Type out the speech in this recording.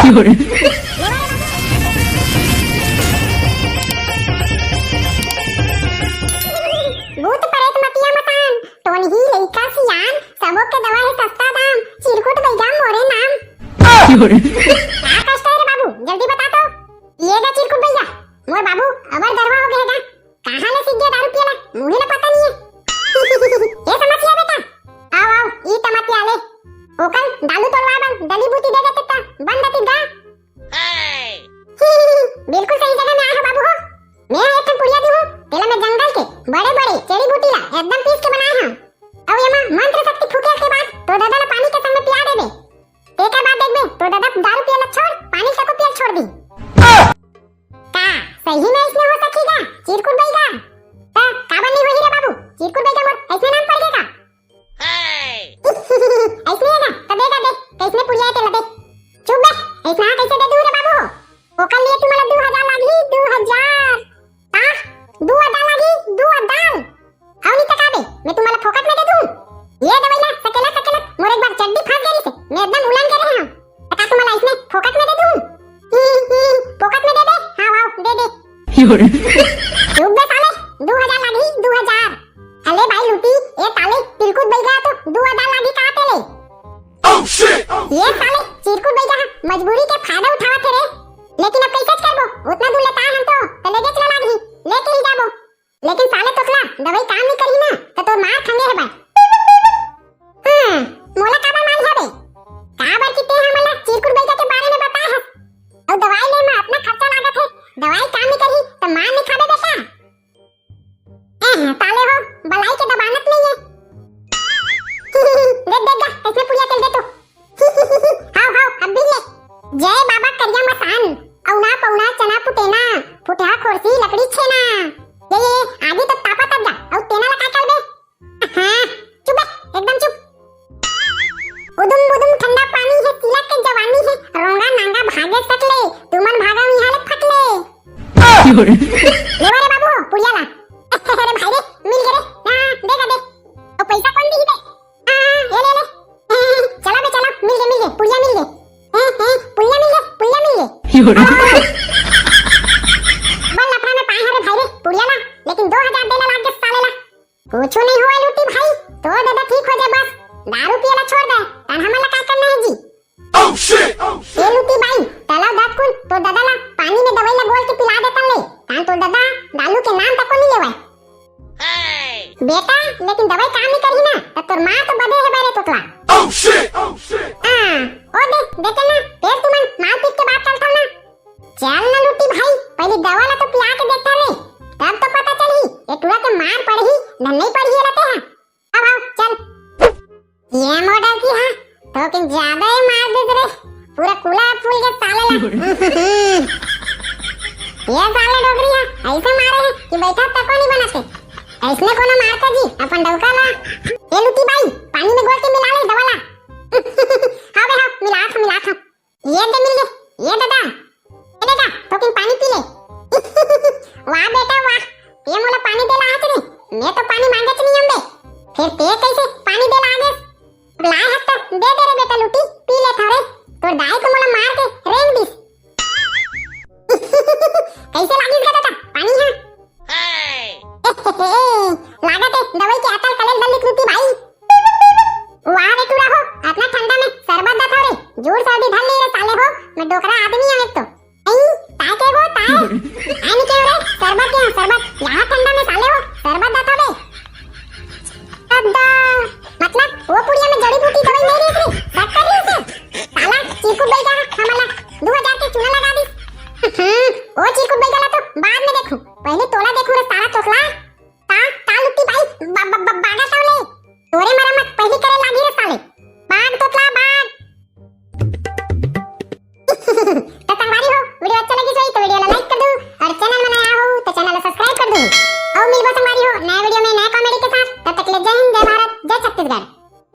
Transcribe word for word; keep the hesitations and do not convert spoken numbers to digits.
भूत प्रेत मतिया मसान, टोनही लइका सियान, सबो के दवा हे सस्ता दाम, चिरकुट बइगा मोरे नाम। का कष्ट हे रे बाबू, जल्दी बता तो। ये गा चिरकुट बइगा, मोर बाबू अबर दरवा हो गे हे गा। कहाँ ले सीख गया दारू पियला, मुहे ला पता नहीं है। ए समस्या बेटा, आओ आओ, ई तमतिया ले। ओकल दालू तोड़वा बन, दली बूटी दे देते ता, बन देती गा। बिल्कुल सही जगह में आए हो बाबू हो। मैं एक ठन पुड़िया दी हूँ, तेला मैं जंगल के बड़े बड़े जड़ी बूटी ला एकदम पीस के बनाए हूँ। अउ एमा मंत्र शक्ति फूके के बाद तो दादा ला पानी के संग में पिया देबे। तेकर बाद देखबे, तो दादा दारू पियला छोड़, पानी तको पियल छोड़ दी। का सही में इसने हो सकी गा, चिरकुट बइगा? त काबर नहीं होही रे बाबू, चिरकुट बइगा मोर ऐसने नाम पड़ गे का? ऐसने हे ना, त दे गा दे, कैसने पुड़िया हे तेला दे। चुप बे, ऐसना कैसे दे दूँ रे बाबू? ओकर लिए तुम्हारा दू हजार लागही, दू हजार। का? दू हजार लागही, दू हजार? अउ नहीं त का बे, मैं तुम्हारा फोकट में दे दूँ? ये दवाई ला, सकेला, सकेला, मोर एक बार चड्डी फंस गई से, मैं एकदम उलन के रहे हूँ। त का तुम्हारा इसने फोकट में दे दूँ? ही, ही, फोकट में दे दे, हाँ, हाँ, दे दे। चुप बे साले, दू हजार लागही, दू हजार। अले भाई लूटी, ए साले, चिरकुट बइगा तो दू हजार लागही का तेले? ये साले, चिरकुट बइगा हा मजबूरी के फायदा उठावत हे रे। लेकिन अब कैसे करबो? उतना दूर लेता हम तो, त लेगेच ला लागही, लेके ही जाबो। लेकिन साले तोतला, दवाई काम नहीं करही ना, त तोर मार खंगे हे बा। हाँ, मोला काबर मार हबे? काबर कि ते हमन ला चिरकुट बइगा के बारे में बताए हस। अउ दवाई ले में अपना खर्चा लागत हे, दवाई काम नहीं करही, त मार नहीं खाबे बेटा। एह, साले हो, बलाई के दबानत नहीं है। देख, देख गा, कैसे पुड़िया चल दे तू। हाव, हाव, अब भी ले। जय बाबा करिया मसान, औना पौना चना पुटेना, फुटहा खोरसी लकड़ी छेना। ये, ये, आगी तो तापत अब जा, अउ तेना ला काय चलबे? हाँ, चुप बे, एकदम चुप। उदुम बुदुम ठंडा पानी हे, तिलक के जवानी हे, रोंगा नांगा भागे सकले, तुमन भागा इहाँ ले फटले। ले रे बाबू, पुड़िया ला। अरे भाई रे, मिल गे रे। हाँ, दे गा दे। ओ पैसा कौन दी बे? हाँ, ले, ले, ले। चला बे, चला, मिल गे, मिल गे, पुड़िया मिल गे। हैं, हैं, पुड़िया मिल गे, पुड़िया मिल गे। बड़ लफड़ा में पाए हरे भाई रे, पुड़िया ला, लेकिन दो हजार देना लाग गे साले ला। कुछू नहीं होय लूटी भाई, तोर ददा ठीक हो जाय बस, दारू पिए ला छोड़ दे, तन हमन ला का करना हे जी? ए लूटी बाई, तला दातकुन तोर ददा ला पानी में दवाई ला घोल के पिला देतन ले, तन तोर ददा दारू के नाम तको नहीं लेवय। बेटा, लेकिन दवाई काम नहीं करही ना, त तोर मार तो बदे हे बरे तोतला। हाँ, ओ दे, देते ना, फेर तुमन मारपीट के बात करथव ना। चल ना लूटी भाई, पहली दवा ला तो पिया के देखता रे, तब तो पता चलही, ये टूरा के मार पड़ही, धन नहीं पड़ही ये लते हैं। अब आओ, चल। ये मोटर की हाँ, तो किन ज्यादा ही मार दे रे, पूरा कुला फूल के साले ला। ये साले डोकरी है, ऐसे मारे है कि बैठा तको नहीं बनाते। ऐसने कोनो मारता जी, अपन डौका ला। ए लूटी बाई, पानी में घोल के मिला ले दवा ला। हाँ बे हाँ, मिला था, मिला था। ये दे मिल गए, ये दादा, ये बेटा, तो किन पानी पी ले। वाह बेटा वाह, ते मोला पानी दे ला आज रे, मैं तो पानी मांगे च नहीं अम्बे, फिर ते कैसे पानी दे ला आगे? अब लाए हस तो दे दे रे बेटा लूटी, पी ले थोड़े, तोर दाई तो मोला मार के रेंग दिस। कैसे लागिस गा दादा पानी है? लागत है दवाई के अकल कलेल दलित लूटी भाई। वाह रे टूरा हो, अतना ठंडा में शरबत दत हव रे, जोर सर्दी धर ली रे साले हो, मैं डोकरा आदमी हूँ एक तो। नहीं, ताय के वो ताय। आने के रे, शरबत के शरबत, यहाँ ठंडा में साले हो, शरबत दत हव रे। अब्बा, मतलब वो पुड़िया में जड़ी बूटी दवाई नहीं रही थी, शक्कर रही थी। साला चीकू बैठा है, हमला दो हजार के चूना लगा दी। हम्म, वो चीकू बैठा ला तो बाद में देखूं, पहले तोला देखूं रे साला चोखला।